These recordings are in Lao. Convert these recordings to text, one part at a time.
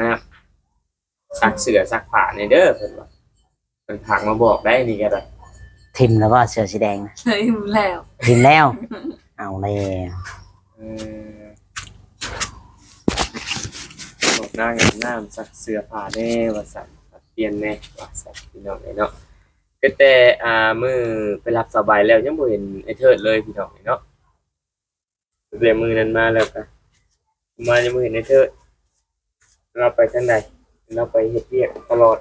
ນະ ຊັກເສື້ອຊັກຜ້າແດ່ເດີ ເພິ່ນວ່າ ເພິ່ນຝາກມາບອກໄດ໋ ນີ້ກໍໄດ້. ຖິ້ມແລ້ວບໍ່ ເສື້ອສີແດງນະ? ຖິ້ມແລ້ວ ຖິ້ມແລ້ວ ເອົາແລ້ວ. ເອີ ພວກນາງອາບນ້ຳຊັກເສື້ອຜ້າແດ່ວ່າຊັ້ນ ປັດປ່ຽນແດ່ວ່າຊັ້ນ ພີ່ນ້ອງເອີຍເນາະ. ກໍແຕ່ ອ່າ ມື້ໄປຮັບສາວໃບແລ້ວ ຍັງບໍ່ເຫັນໄອ້ເທີດເລີຍ ພີ່ນ້ອງເອີຍເນາະ. ແຕ່ມື້ນັ້ນມາແລ້ວກະ ມາຍັງບໍ່ເຫັນໄອ້ເທີດ ລາວໄປທາງໃດ ລາວໄປເຮັດວຽກຕະຫຼອດ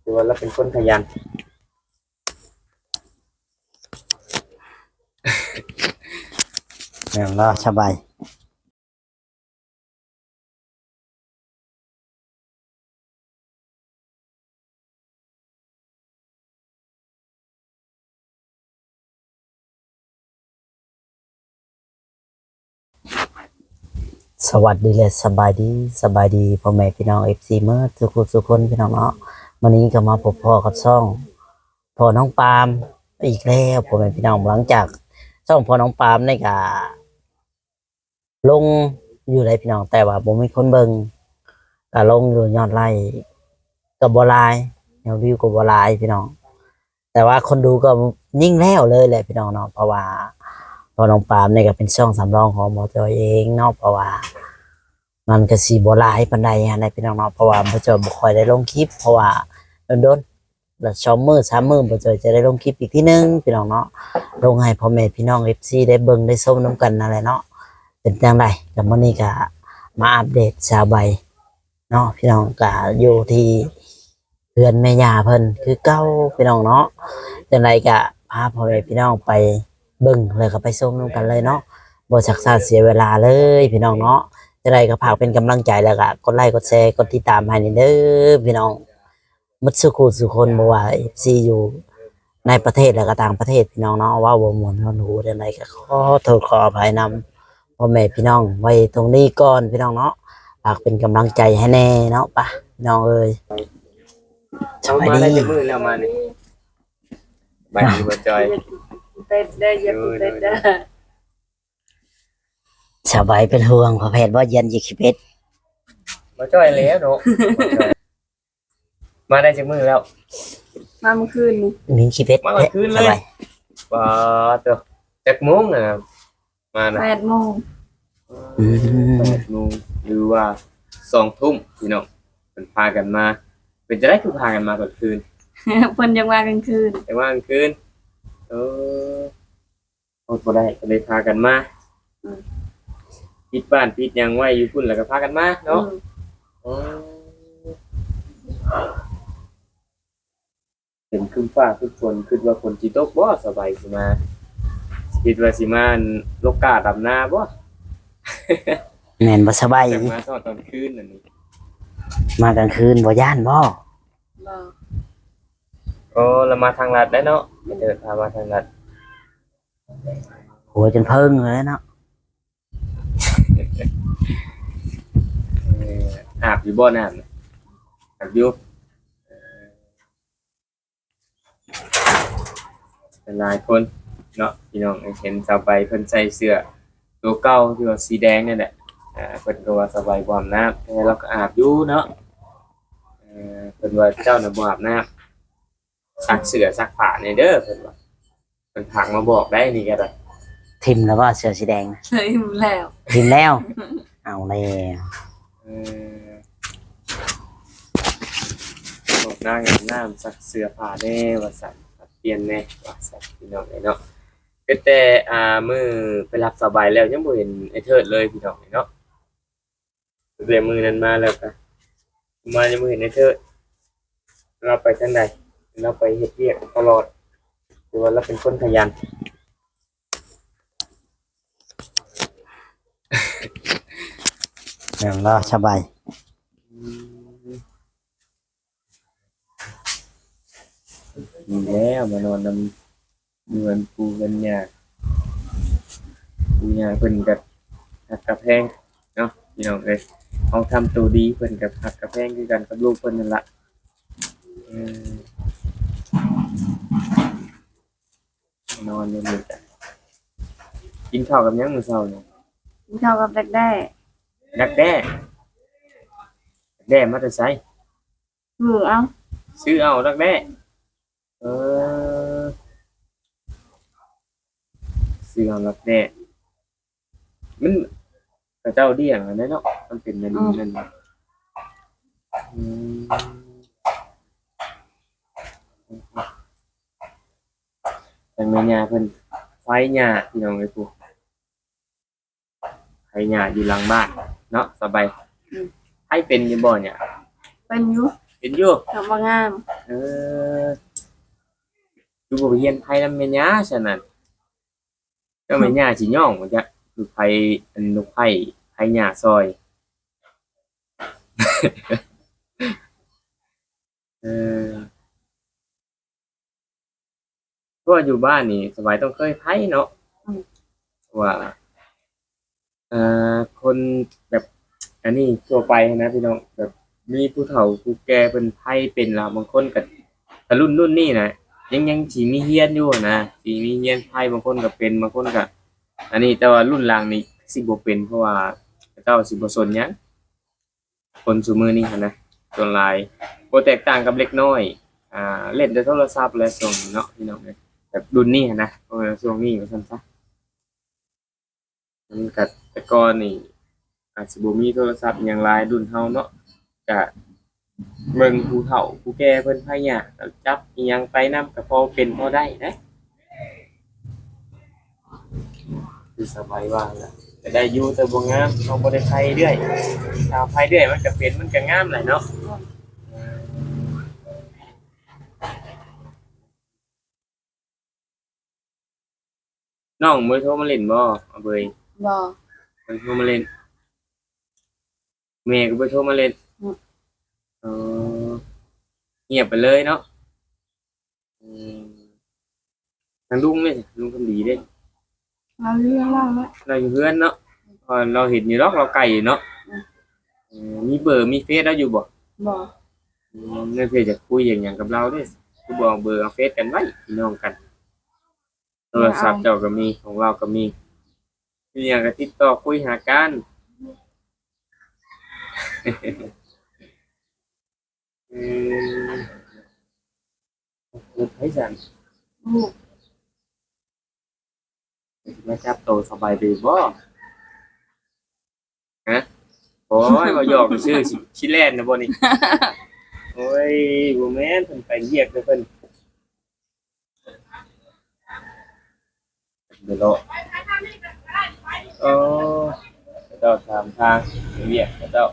ຖືວ່າລາວເປັນຄົນຂະຫຍັນ. ແມ່ນລາວສະບາຍ. ສະຫວັດດີ ແລະ ສະບາຍດີ, ສະບາຍດີພໍ່ແມ່ພີ່ນ້ອງ ເອັຟຊີ ເໝິດທຸກຜູ້ທຸກຄົນ ພີ່ນ້ອງເນາະ. ມື້ນີ້ກໍມາພົບພໍ້ກັບຊ່ອງພໍ່ນ້ອງປາມອີກແລ້ວ ພໍ່ແມ່ພີ່ນ້ອງ. ຫຼັງຈາກຊ່ອງພໍ່ນ້ອງປາມນີ້ກໍ ລົງຢູ່ໃດ໋ພີ່ນ້ອງ ແຕ່ວ່າບໍ່ມີຄົນເບິ່ງ ກະລົງຢູ່ ຍອດໄລ້ກະບໍ່ຫຼາຍ ຍອດວິວກະບໍ່ຫຼາຍພີ່ນ້ອງ. ແຕ່ວ່າຄົນດູກໍຍິ່ງແລ້ວເລີຍແຫຼະພີ່ນ້ອງເນາະ ເພາະວ່າພໍ່ນ້ອງປາມນີ້ກະເປັນຊ່ອງສຳລອງຂອງບໍ່ຈ່ອຍເອງເນາະ ເພາະວ່າມັນກະຊິບໍ່ຫຼາຍປານໃດຫັ້ນແຫຼະພີ່ນ້ອງເນາະ ເພາະວ່າບໍ່ຈ່ອຍບໍ່ຄ່ອຍໄດ້ລົງຄລິບ ເພາະວ່າດົນໆ ລະສອງມື້ສາມມື້ ບໍ່ຈ່ອຍຈະໄດ້ລົງຄລິບອີກທີໜຶ່ງພີ່ນ້ອງເນາະ ລົງໃຫ້ພໍ່ແມ່ພີ່ນ້ອງ ເອັຟຊີ ໄດ້ເບິ່ງໄດ້ຊົມນຳກັນນັ້ນແຫຼະເນາະ. ເປັນຈັ່ງໃດ ກະມື້ນີ້ກະມາອັບເດດສາວໃບເນາະ ພີ່ນ້ອງ ກະຢູ່ທີ່ເຮືອນແມ່ຍ່າເພິ່ນຄືເກົ່າພີ່ນ້ອງເນາະ. ຈັ່ງໃດກະພາພໍ່ແມ່ພີ່ນ້ອງໄປເບິ່ງ ແລ້ວກະໄປຊົມນຳກັນເລີຍເນາະ ບໍ່ຊັກຊ້າເສຍເວລາເລີຍພີ່ນ້ອງເນາະ. ຈັ່ງໃດກະຝາກເປັນກຳລັງໃຈ ແລ້ວກະກົດໄລ້ກົດແຊ ກົດຕິດຕາມໃຫ້ແດ່ເດີພີ່ນ້ອງ ໝົດສູ່ຄູ່ສູ່ຄົນ ບໍ່ວ່າ ເອັຟຊີ ຢູ່ໃນປະເທດ ແລະ ກໍຕ່າງປະເທດ ພີ່ນ້ອງເນາະ. ເວົ້າບໍ່ມ່ວນຫອດຫູຈັ່ງໃດກໍຂໍໂທດຂໍອະໄພນຳພໍ່ແມ່ພີ່ນ້ອງໄວ້ຕົງນີ້ກ່ອນ ພີ່ນ້ອງເນາະ. ຝາກເປັນກຳລັງໃຈໃຫ້ແດ່ເນາະ ປະ ພີ່ນ້ອງເອີຍ. ສະບາຍດີ. ມາໄດ້ຈັກມື້ແລ້ວມານີ້? ສະບາຍດີບໍ່ຈ່ອຍ? ຢາກກິນເປັດເດີ ຢາກກິນເປັດເດີ. ສະບາຍເປັນຫ່ວງພໍ່ແພດບໍ່ ຢ້ານຢາກຂີ້ເປັດ. ບໍ່ຈ່ອຍແລ້ວເນາະ. ມາໄດ້ຈັກມື້ແລ້ວ? ມາມື້ຄືນນີ້. ມີຂີ້ເປັດ ມາມື້ຄືນເລີຍ. ປາດໂທ້ ຈັກໂມງນະມານະ? ແປດໂມງ. ອືມ ແປດໂມງ ຫຼືວ່າສອງທຸ່ມ ພີ່ນ້ອງ ເພິ່ນພາກັນມາ. ເປັນຈັ່ງໃດຄືພາກັນມາຕອນຄືນ? ເພິ່ນຢາກມາກາງຄືນ. ຢາກມາກາງຄືນ. ເອີ ອົດບໍ່ໄດ້ ກໍເລີຍພາກັນມາ. ອືມ ປິດບ້ານປິດຫຍັງໄວ້ຢູ່ພຸ້ນ ແລ້ວກໍພາກັນມາເນາະ. ອືມ ໂອ້ ເຫັນຄຶ້ມຟ້າຄຶ້ມຝົນ ຄິດວ່າຝົນຊິຕົກບໍ່? ສະບາຍຊິມາ ຄິດວ່າຊິມາ ອັນ ລົກກ້າດຳນາບໍ່? ແມ່ນບໍ່ສະບາຍ? ຈັກມາຮອດຕອນຄືນອັນນີ້. ມາກາງຄືນບໍ່ຢ້ານບໍ່? ບໍ່. ໂອ້ ລະມາທາງລັດໄດ໋ເນາະ ໄປເດີນພາມາທາງລັດ. ຫົວຈົນເພິ່ງເລີຍເນາະ. ເອີ ອາບຢູ່ບໍ່ນ້ຳ? ອາບຢູ່. ເອີ ຫຼາຍຄົນເນາະ ພີ່ນ້ອງ ເຫັນສາວໃບເພິ່ນໃສ່ເສື້ອໂຕເກົ່າທີ່ວ່າສີແດງນັ້ນແຫຼະ. ອາ ເພິ່ນກໍວ່າສາວໃບບໍ່ອາບນ້ຳ ແຕ່ລາວກໍອາບຢູ່ເນາະ. ເອີ ເພິ່ນວ່າເຈົ້ານະບໍ່ອາບນ້ຳ. ຊັກເສື້ອຊັກຜ້າແດ່ເດີ ເພິ່ນວ່າ ເພິ່ນຝາກມາບອກໄດ໋ ນີ້ກໍໄດ້. ຖິ້ມແລ້ວບໍ່ ເສື້ອສີແດງນະ? ຖິ້ມແລ້ວ ຖິ້ມແລ້ວ ເອົາແລ້ວ. ເອີ ພວກນາງອາບນ້ຳຊັກເສື້ອຜ້າແດ່ວ່າຊັ້ນ ປັດປ່ຽນແດ່ວ່າຊັ້ນ ພີ່ນ້ອງເອີຍເນາະ. ກໍແຕ່ ອ່າ ມື້ໄປຮັບສາວໃບແລ້ວ ຍັງບໍ່ເຫັນໄອ້ເທີດເລີຍ ພີ່ນ້ອງເອີຍເນາະ. ແຕ່ມື້ນັ້ນມາແລ້ວກະ ມາຍັງບໍ່ເຫັນໄອ້ເທີດ ລາວໄປທາງໃດ ລາວໄປເຮັດວຽກຕະຫຼອດ ຖືວ່າລາວເປັນຄົນຂະຫຍັນ. ແມ່ນລາວສະບາຍ. ອືມ ນີ້ແຫຼະ ມານອນນຳ ຢູ່ເຮືອນປູ່ເຮືອນຍ່າ ປູ່ຍ່າເພິ່ນກໍຮັກກໍແພງເນາະ ພີ່ນ້ອງເອີຍ. ເຮົາທຳໂຕດີ ເພິ່ນກໍຮັກກໍແພງຄືກັນກັບລູກເພິ່ນນັ້ນລະ. ເອີ ນອນຢູ່ນີ້ກະ ກິນເຂົ້າກັບຫຍັງມື້ເຊົ້ານີ້? ກິນເຂົ້າກັບດັກແດ້. ດັກແດ້? ໄປ ແດ້ມາແຕ່ໃສ? ຊື້ເອົາ. ຊື້ເອົາລັກແດ້. ເອີ ຊື້ເອົາລັກແດ້. ມັນ ເຂົາເຈົ້າລ້ຽງຫັ້ນແຫຼະເນາະ. ມັນເປັນແນວນີ້ ອືມ ແມ່ນບໍ່? ອືມ ທາງແມ່ຍ່າເພິ່ນໄຖຫຍ້າ ພີ່ນ້ອງເອີຍ ຜູ້ ໄຖຫຍ້າຢູ່ຫຼັງບ້ານເນາະ ສະບາຍ. ອືມ ໄຖເປັນຢູ່ບໍ່ຫຍ້າ? ເປັນຢູ່. ເປັນຢູ່ ແຕ່ບໍ່ງາມ. ເອີ ຄືບໍ່ໄປຮຽນໄຖນຳແມ່ຍ່າຊັ້ນນັ້ນ? ເຈົ້າແມ່ຍ່າຊິຍ້ອງບໍ່ຈັກ ຄືໄຜ ອັນ ນົກໄຜ ໄຜຫຍ້າຊ່ອຍ. ເອີ ເພາະວ່າຢູ່ບ້ານນີ້ສະບາຍຕ້ອງເຄີຍໄຖເນາະ. ອືມ ເພາະວ່າ ເອີ ຄົນແບບ ອັນນີ້ທົ່ວໄປຫັ້ນນະພີ່ນ້ອງ ແບບມີຜູ້ເຖົ້າຜູ້ແກ່ເພິ່ນໄຖເປັນລະ ບາງຄົນກໍ ຖ້າລຸ້ນ ລຸ້ນນີ້ນະ ຍັງ ຍັງຊິມີຮຽນຢູ່ຫັ້ນນະ ຊິມີຮຽນໄຖ ບາງຄົນກໍເປັນ ບາງຄົນກໍອັນນີ້ ແຕ່ວ່າລຸ້ນຫຼັງນີ້ຊິບໍ່ເປັນ ເພາະວ່າເຂົາເຈົ້າຊິບໍ່ສົນຫຍັງ. ຄົນຊຸມື້ນີ້ຫັ້ນນະ ສ່ວນຫຼາຍບໍ່ແຕກຕ່າງກັບເດັກນ້ອຍ ອ່າ ຫຼິ້ນແຕ່ໂທລະສັບແຫຼະຊ່ວງນີ້ເນາະ ພີ່ນ້ອງເອີຍ ແບບລຸ້ນນີ້ຫັ້ນນະ ເພາະວ່າຊ່ວງນີ້ວ່າຊັ້ນຊະ. ມັນກະ ແຕ່ກ່ອນນີ້ອາດຊິບໍ່ມີໂທລະສັບຫຍັງຫຼາຍ ລຸ້ນເຮົາເນາະ ກະເບິ່ງຜູ້ເຖົ້າຜູ້ແກ່ເພິ່ນໄຜຫຍ້າ ກະຈັບອີ່ຫຍັງໄປນຳ ກະພໍເປັນພໍໄດ້ນະ. ຄືສະບາຍວ່າລະ ກະໄດ້ຢູ່ ແຕ່ບໍ່ງາມ ເຮົາບໍ່ໄດ້ໄຜເລື້ອຍ ຖ້າໄຜເລື້ອຍມັນກະເປັນ ມັນກະງາມແຫຼະເນາະ. ນ້ອງບໍ່ໄດ້ໂທມາຫຼິ້ນບໍ່? ອາເບີຍ ບໍ່ ບໍ່ໄດ້ໂທມາຫຼິ້ນ. ແມ່ກໍບໍ່ໂທມາຫຼິ້ນ. ອືມ ເອີ ງຽບໄປເລີຍເນາະ. ອືມ ທາງລຸງເດ້ ລຸງຄຳດີເດ້? ລາວຢູ່ເຮືອນລາວແຫຼະ. ລາວຢູ່ເຮືອນເນາະ ເພາະລາວເຫັນຢູ່ດອກ ລາວໃກ້ເນາະ. ອືມ ເອີ ມີເບີ ມີເຟສລາວຢູ່ບໍ່? ບໍ່. ອືມ ແມ່ນເພິ່ນຢາກຄຸຍຢາກຫຍັງກັບລາວເດ້ ຄືບໍ່ເອົາເບີເອົາເຟສກັນໄວ້ ພີ່ນ້ອງກັນ. ໂທລະສັບເຈົ້າກໍມີ ຂອງລາວກໍມີ ມີຫຍັງກໍຕິດຕໍ່ຄຸຍຫາກັນ. ເອີ ລົດໃຜຊັ້ນ? ອືມ ມາຈັບໂຕສະບາຍດີບໍ່? ຮະ? ໂອ້ຍ ເວົ້າຫຍອກຊື່ໆ ຊິ ຊິແລ່ນນະບໍ່ນີ້? ໂອ້ຍ ບໍ່ແມ່ນ ເພິ່ນໄປວຽກເດີເພິ່ນ. ເດີເລາະ ເອີ ເຂົາເຈົ້າຖາມທາງ ໄປວຽກເຂົາເຈົ້າ.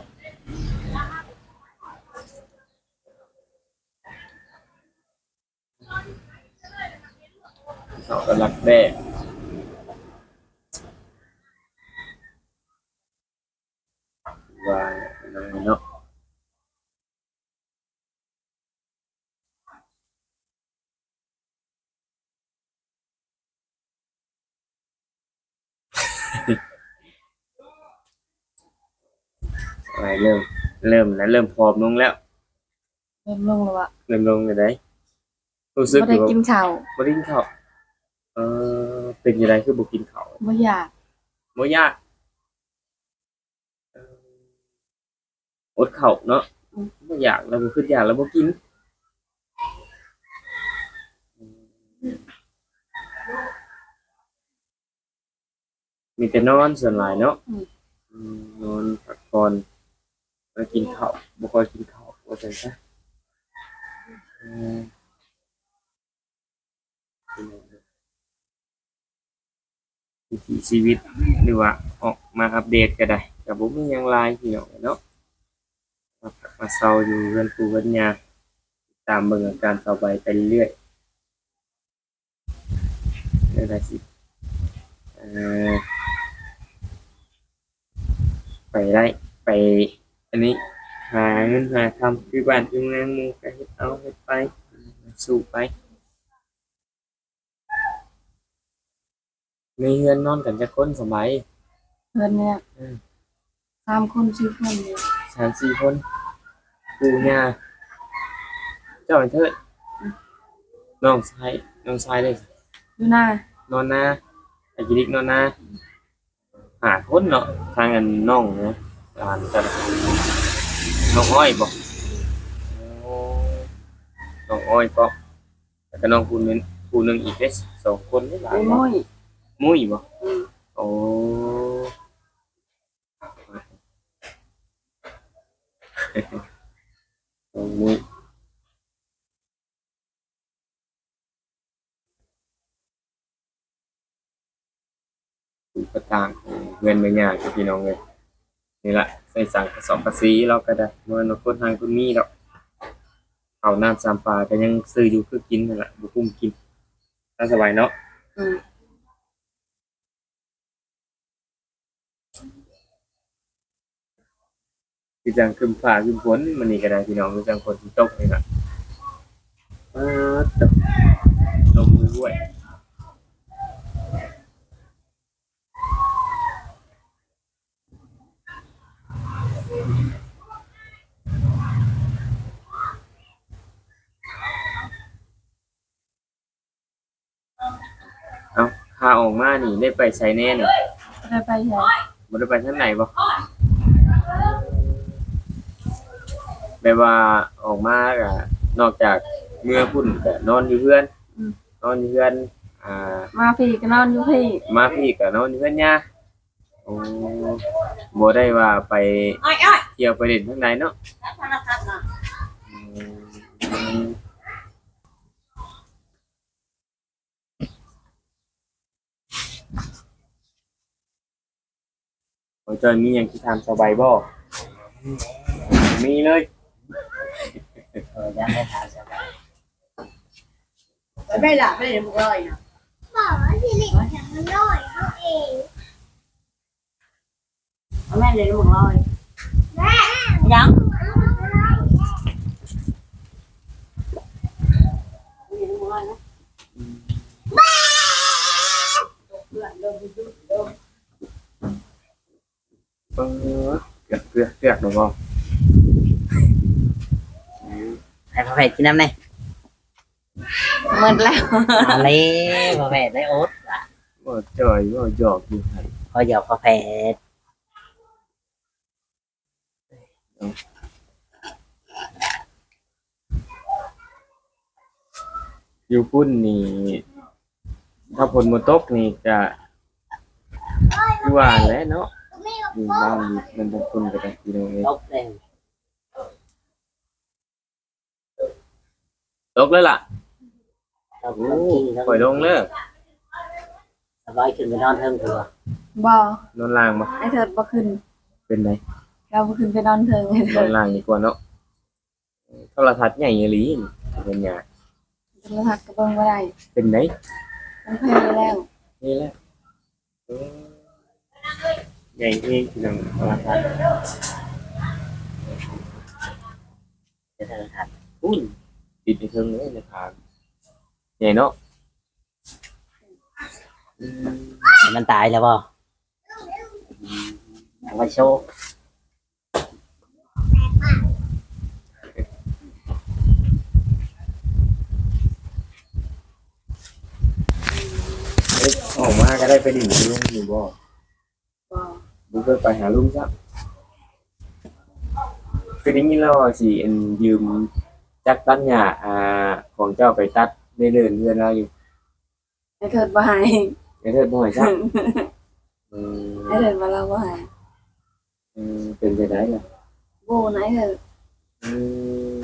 ເຂົາກໍລັກແດ່ວ່າເນາະ. ເລີ່ມ ເລີ່ມແລ້ວ ເລີ່ມຜອມລົງແລ້ວ. ເລີ່ມລົງແລ້ວຫວາ? ເລີ່ມລົງແລ້ວໃດ໋. ຮູ້ສຶກ ບໍ່ໄດ້ກິນເຂົ້າ. ບໍ່ໄດ້ກິນເຂົ້າ. ເອີ ເປັນຈັ່ງໃດຄືບໍ່ກິນເຂົ້າ? ບໍ່ຢາກ. ບໍ່ຢາກ. ເອີ ອົດເຂົ້າເນາະ. ອືມ ບໍ່ຢາກແລ້ວ ບໍ່ຄິດຢາກແລ້ວບໍ່ກິນ. ມີແຕ່ນອນສ່ວນຫຼາຍເນາະ. ອືມ ອືມ ນອນພັກຜ່ອນ ແລ້ວກິນເຂົ້າ ບໍ່ຄ່ອຍກິນເຂົ້າ ວ່າຊັ້ນຊະ. ເອີ ວິຖີຊີວິດ ຫຼືວ່າອອກມາອັບເດດກໍໄດ້ ກໍບໍ່ມີຫຍັງຫຼາຍພີ່ນ້ອງເນາະ. ມາພັກມາເຊົາຢູ່ເຮືອນປູ່ເຮືອນຍ່າ ຕິດຕາມເບິ່ງອາການສາວໃບໄປເລື້ອຍໆ. ແລ້ວກໍຊິ ເອີ ໄປໄດ້ ໄປ ອັນນີ້ ຫາເງິນຫາຄຳ ຄືບ້ານຄືເມືອງ ໝູ່ກໍເຮັດເອົາເຮັດໄປ ສູ້ໄປ. ໃນເຮືອນນອນກັນຈັກຄົນສະໃບ? ເຮືອນນີ້ ອືມ ສາມຄົນ ສີ່ຄົນນີ້ ສາມສີ່ຄົນ. ປູ່ຍ່າ ເຈົ້າເທີດ. ອືມ ນ້ອງຊາຍ ນ້ອງຊາຍເດ້? ຢູ່ນາ ນອນນາ. ໄອ້ກິລິກນອນນາ. ຫ້າຄົນເນາະ ທາງອັນນ້ອງນະ ຫຼານກັນ. ນ້ອງອ້ອຍບໍ? ໂອ້ ນ້ອງອ້ອຍເກາະ ແລ້ວກໍນ້ອງຜູ້ໜຶ່ງ ຜູ້ໜຶ່ງອີກເດ້ ສອງຄົນເດ້ຫຼານ ເປັນ ເນາະ ມຸ້ຍ ມຸ້ຍບໍ? ອືມ ໂອ້ ນ້ອງມຸ້ຍ. ປະທາງເຮືອນແມ່ຍ່າ ພີ່ນ້ອງເອີຍ ນີ້ລະ ໃສ່ສັງກະສອບກະສີ ລາວກໍໄດ້ ບໍ່ແມ່ນວ່າຄົນຮັ່ງຄົນມີດອກ ເຂົ້ານ້ຳຊຳປາກໍຍັງຊື້ຢູ່ຄືກິນຫັ້ນລະ ບໍ່ກຸ້ມກິນ ຕາມສະບາຍເນາະ. ອືມ. ຄືຈັ່ງຄຶ້ມຟ້າຄຶ້ມຝົນມື້ນີ້ກໍໄດ້ພີ່ນ້ອງ ຄືຈັ່ງຝົນຊິຕົກນີ້ລະ ປາດໂທ້ ລົມຫ້ວຍໆ. ເອົ້າ ຂາອອກມານີ້ໄດ້ໄປໃສແດ່ນີ້? ບໍ່ໄດ້ໄປໃສ. ບໍ່ໄດ້ໄປທາງໃດບໍ? ແບບວ່າອອກມາກະ ນອກຈາກເມືອພຸ້ນກະນອນຢູ່ເຮືອນ. ອືມ ນອນຢູ່ເຮືອນ. ອ່າ ມາພີ້ກະນອນຢູ່ພີ້ ມາພີ້ກະນອນຢູ່ເຮືອນຍ່າ. ໂອ້ ບໍ່ໄດ້ວ່າໄປ ອ້ອຍໆ ທ່ຽວໄປຫຼິ້ນທາງໃດເນາະ. ອືມ ໂອ້ຍ ເຈົ້າມີຫຍັງຊິຖາມສາວໃບບໍ່? ມີເລີຍ. ເອີ ຢາກໃຫ້ຖາມສາວໃບ. ໄປລະ ໄປເລີຍ ບໍ່ລອຍນະ. ບອກວ່າຊິຫຼິ້ນກັບມັນນ້ອຍເຮົາເອງ. ແມ່ນເລີຍ ບໍ່ລອຍ. ແມ່ ຫຍັງ? ເອີ ເກືອກ ເກືອກ ເກືອກແລ້ວບໍ່? ໃຫ້ພໍ່ແພດກິນນຳແດ່. ໝົດແລ້ວ. ເອົາເລີຍ ພໍ່ແພດໄດ້ອົດລະ. ບໍ່ຈ່ອຍ ບໍ່ຫຍອກຢູ່ຫັ້ນ ບໍ່ຫຍອກພໍ່ແພດ. ຢູ່ພຸ້ນນີ້ ຖ້າຝົນບໍ່ຕົກນີ້ກະຄືວ່າແຫຼະເນາະ ຢູ່ບ້ານຢູ່ເຮືອນທາງພຸ້ນກໍໄດ້ ພີ່ນ້ອງເອີຍ. ຕົກແລ້ວ ຕົກແລ້ວລະ. ໂອ້ ຂ້ອຍລົງເດີ. ສະບາຍຂຶ້ນໄປນອນເທິງພຸ້ນບໍ່? ບໍ່ ນອນລ່າງບໍ່? ອ້າຍເທີດບໍ່ຂຶ້ນ. ເປັນໃດ? ລາວບໍ່ຂຶ້ນໄປນອນເທິງ. ນອນລ່າງດີກວ່າເນາະ. ໂທລະທັດໃຫຍ່ອີ່ຫຼີນີ້ ເປັນຫຍັງ? ໂທລະທັດກໍເບິ່ງບໍ່ໄດ້. ເປັນໃດ? ມັນເພແລ້ວ. ເພແລ້ວ. ເອີ ໃຫຍ່ເອງພີ່ນ້ອງ ໂທລະທັດ. ເປັນໂທລະທັດພຸ້ນ ຕິດຢູ່ເທິງເລີຍ ໃນຜາໃຫຍ່ເນາະ. ອືມ ມັນຕາຍແລ້ວບໍ່? ເອົາໄວ້ໂຊ. ເອີ ອອກມາກໍໄດ້ໄປຫຼິ້ນກັບລຸງຢູ່ບໍ່? ບໍ່ ບໍ່ເຄີຍໄປຫາລຸງຊ້ຳ. ຄືໄດ້ຍິນລາວວ່າຊິ ອັນ ຢືມຈັກຕັດຫຍ້າ ອ່າ ຂອງເຈົ້າໄປຕັດໃນເດີ່ນເຮືອນລາວຢູ່. ອ້າຍເທີດບໍ່ໃຫ້. ອ້າຍເທີດບໍ່ໃຫ້ຊ້ຳ. ອືມ ອ້າຍເທີດວ່າລາວບໍ່ໃຫ້. ອືມ ເປັນຈັ່ງໃດລະ? ບໍ່ນະ ອ້າຍເທີດ. ອືມ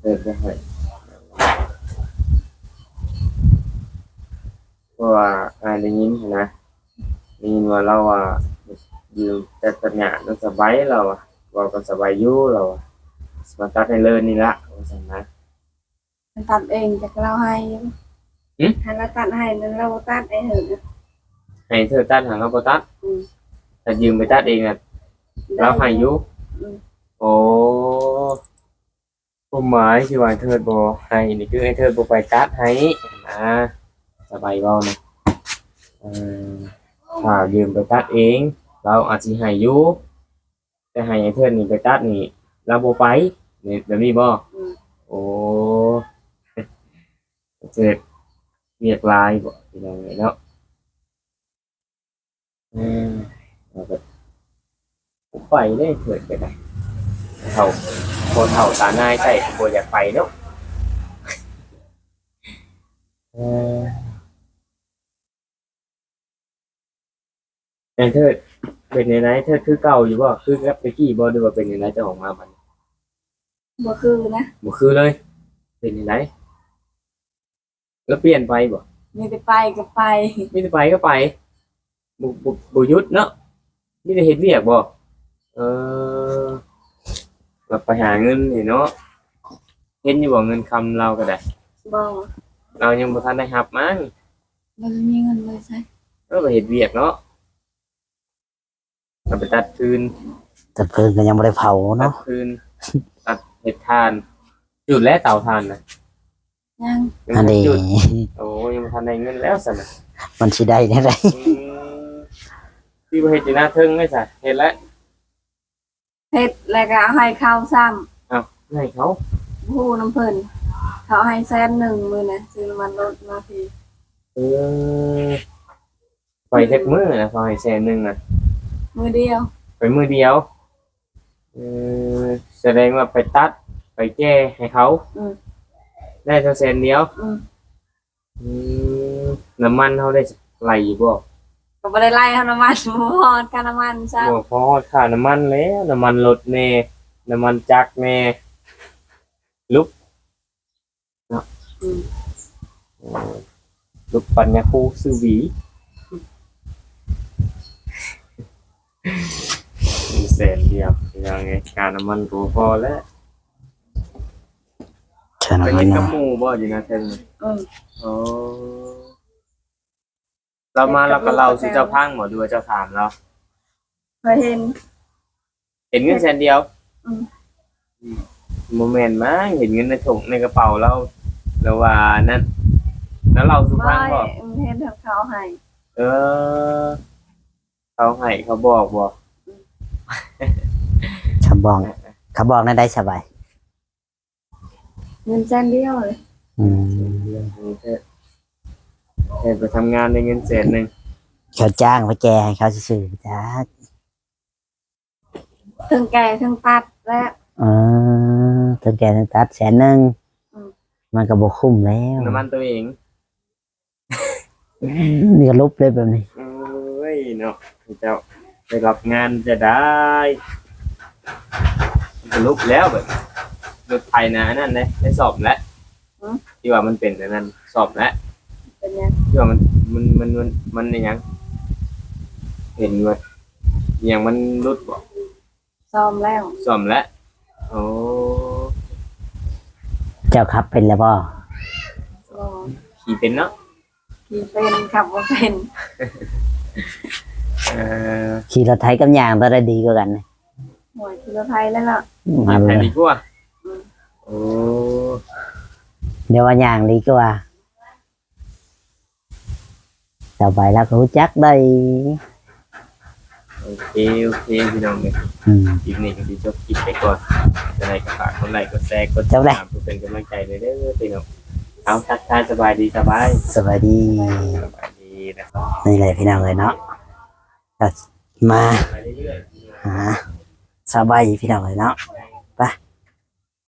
ເອີ ບໍ່ໃຫ້ ເພາະວ່າອ້າຍໄດ້ຍິນຫັ້ນນະ ໄດ້ຍິນວ່າລາວວ່າ ຢືມຕັດຫຍ້ານຳສະບາຍ ລາວວ່າ ເວົ້າກັບສະບາຍຢູ່ ລາວວ່າ ຊິມາຕັດໃຫ້ເລີນນີ້ລະ ວ່າຊັ້ນນະ. ມັນຕັດເອງ ຈັກລາວໃຫ້ຢູ່. ຫຶ? ໃຫ້ລາວຕັດໃຫ້ນັ້ນ ລາວບໍ່ຕັດ ອ້າຍເທີດນະ. ໃຫ້ເທີດຕັດຫາລາວບໍ່ຕັດ? ອືມ ຖ້າຢືມໄປຕັດເອງນະ ລາວໃຫ້ຢູ່. ອືມ ໂອ້ ຄວາມໝາຍທີ່ວ່າເທີດບໍ່ໃຫ້ນີ້ ຄືໄອ້ເທີດບໍ່ໄປຕັດໃຫ້ນະ ສະບາຍເວົ້ານະ. ເອີ ຖ້າຢືມໄປຕັດເອງ ລາວອາດຊິໃຫ້ຢູ່ ແຕ່ໃຫ້ໄອ້ເທີດນີ້ໄປຕັດນີ້ ລາວບໍ່ໄປ ແບບນີ້ບໍ່? ອືມ ໂອ້ ເຮັດວຽກຫຼາຍບໍ່ ພີ່ນ້ອງເອີຍເນາະ. ອືມ ເອົາແບບ ໄປເດ້ເທີດກໍໄດ້ ເຖົ້າ ຄົນເຖົ້າຕານາຍໃຊ້ກໍບໍ່ຢາກໄປເນາະ. ເອີ ແມ່ນເທີດ ເປັນແນວໃດ? ເທີດຄືເກົ່າຢູ່ບໍ່? ຄືກັບແຕ່ກີ້ບໍ່ ຫຼືວ່າເປັນແນວໃດ? ຈະອອກມາບັດນີ້ ບໍ່ຄືນະ ບໍ່ຄືເລີຍ. ເປັນຈັ່ງໃດ? ລະປ່ຽນໄປບໍ່? ມີແຕ່ໄປກໍໄປ ມີແຕ່ໄປກໍໄປ ບໍ່ ບໍ່ ບໍ່ຢຸດເນາະ ມີແຕ່ເຮັດວຽກບໍ່? ເອີ ລະໄປຫາເງິນນີ້ເນາະ ເຫັນຢູ່ບໍ່ເງິນຄຳລາວກໍໄດ້? ບໍ່ ລາວຍັງບໍ່ທັນໄດ້ຮັບມັ້ງ. ບໍ່ໄດ້ມີເງິນເລີຍໃສ? ເອີ ໄປເຮັດວຽກເນາະ ເອົາໄປຕັດຟືນ ຕັດຟືນກໍຍັງບໍ່ໄດ້ເຜົາເນາະ ຕັດຟືນ ຕັດເຮັດຖ່ານ ຈຸດແລ້ວເຕົາຖ່ານນະ? ຍັງ ຍັງບໍ່ທັນຈຸດ. ໂອ້ ຍັງບໍ່ທັນໄດ້ເງິນແລ້ວຊັ້ນນະ ມັນຊິໄດ້ແນວໃດ? ອືມ ຄືບໍ່ເຮັດຢູ່ໜ້າເທິງເລີຍຊະ ເຮັດແລ້ວ ເຮັດແລ້ວກໍເອົາໃຫ້ເຂົາຊ້ຳ. ເອົ້າ ໃຫ້ເຂົາ? ບໍ່ຮູ້ນຳເພິ່ນ ເຂົາໃຫ້ແສນໜຶ່ງມື້ນະ ຊື້ນ້ຳມັນລົດມາພີ້. ເອີ ໄປຈັກມື້ນະ ເຂົາໃຫ້ແສນໜຶ່ງນະ? ມື້ດຽວ ໄປມື້ດຽວ. ເອີ ສະແດງວ່າໄປຕັດໄປແກ່ໃຫ້ເຂົາ. ອືມ ໄດ້ເທົ່າແສນດຽວ. ອືມ ອືມ ນ້ຳມັນເຮົາໄດ້ໄລ່ຢູ່ບໍ່? ກໍບໍ່ໄດ້ໄລ່ເຮົາ ນ້ຳມັນ ບໍ່ຮອດຄ່ານ້ຳມັນຊ້ຳ. ບໍ່ພໍຮອດຄ່ານ້ຳມັນແລ້ວ ນ້ຳມັນລົດແດ່ ນ້ຳມັນຈັກແດ່ ຫຼຸບເນາະ. ອືມ ເອີ ຫຼຸບປັນຍາຄູຊື່ຫວີ ແສນດຽວ ພີ່ນ້ອງເອີຍ ຄ່ານ້ຳມັນກໍບໍ່ພໍແລ້ວ. ໄປເຮັດກັບໝູ່ບໍ່ຢູ່ນະເທິງ? ເອີ ໂອ້ ລາວມາລາວກໍເລົ່າສູ່ເຈົ້າຟັງບໍ່ ຫຼືວ່າເຈົ້າຖາມລາວ? ຂ້ອຍເຫັນ ເຫັນເງິນແສນດຽວ. ອືມ ອືມ ບໍ່ແມ່ນມັ້ງ ເຫັນເງິນໃນຖົງໃນກະເປົາລາວ ລາວວ່ານັ້ນ ລາວເລົ່າສູ່ຟັງບໍ່? ອືມ ເຫັນເຂົາໃຫ້. ເອີ ເຂົາໃຫ້ເຂົາບອກບໍ່? ເຂົາບອກ ເຂົາບອກແນວໃດສະບາຍ? ເງິນແສນດຽວເລີຍ. ອືມ ເຮັດ ເຮັດໄປທຳງານໄດ້ເງິນແສນໜຶ່ງ ເຂົາຈ້າງໄປແກ່ໃຫ້ເຂົາຊື່ໆ ຈັກ ເຖິງແກ່ເຖິງຕັດແລ້ວ. ເອີ ເຖິງແກ່ເຖິງຕັດແສນໜຶ່ງ. ອືມ ມັນກໍບໍ່ຄຸ້ມແລ້ວ ນ້ຳມັນຕົວເອງ. ນີ້ກໍຫຼຸບເລີຍແບບນີ້. ໂອ້ຍເນາະ ເຈົ້າໄປຮັບງານຈະໄດ້ ສະຫຼຸບແລ້ວແບບ ລົດໄຖນະ ອັນນັ້ນເດ້ ໄດ້ສ້ອມແລ້ວ. ຫື? ທີ່ວ່າມັນເປັນອັນນັ້ນ ສ້ອມແລ້ວ. ເປັນຫຍັງ? ທີ່ວ່າມັນ ມັນ ມັນ ມັນ ມັນອີຫຍັງ? ເຫັນວ່າອີຫຍັງມັນຫຼຸດບໍ່? ສ້ອມແລ້ວ ສ້ອມແລ້ວ. ໂອ້ ເຈົ້າຂັບເປັນແລ້ວບໍ່? ບໍ່ ຂີ່ເປັນເນາະ? ຂີ່ເປັນ ຂັບບໍ່ເປັນ. ເອີ ຂີ່ລົດໄຖກັບຍ່າງໂຕໃດດີກວ່າກັນ? ໂອ້ຍ ຂີ່ລົດໄຖແລ້ວເນາະ. ອືມ ຂີ່ລົດໄຖດີກວ່າ. ອືມ ໂອ້ ດຽວວ່າຍ່າງດີກວ່າ. ຕໍ່ໄປລາວກໍຮູ້ຈັກໄດ້. ໂອເຄ ໂອເຄ ພີ່ນ້ອງເອີຍ ອືມ ຄລິບນີ້ກໍຊິຈົບຄລິບໄປກ່ອນ. ຈັ່ງໃດກໍຝາກກົດໄລ ກົດແຊ ກົດຕິດຕາມ ເພື່ອເປັນກຳລັງໃຈແດ່ເດີພີ່ນ້ອງ. ເອົາ ທັກທາຍສະບາຍດີ ສະບາຍ ສະບາຍດີ ສະບາຍດີນະ. ນີ້ແຫຼະພີ່ນ້ອງເອີຍເນາະ ກໍມາຫາສາວໃບພີ່ນ້ອງເອີຍເນາະ.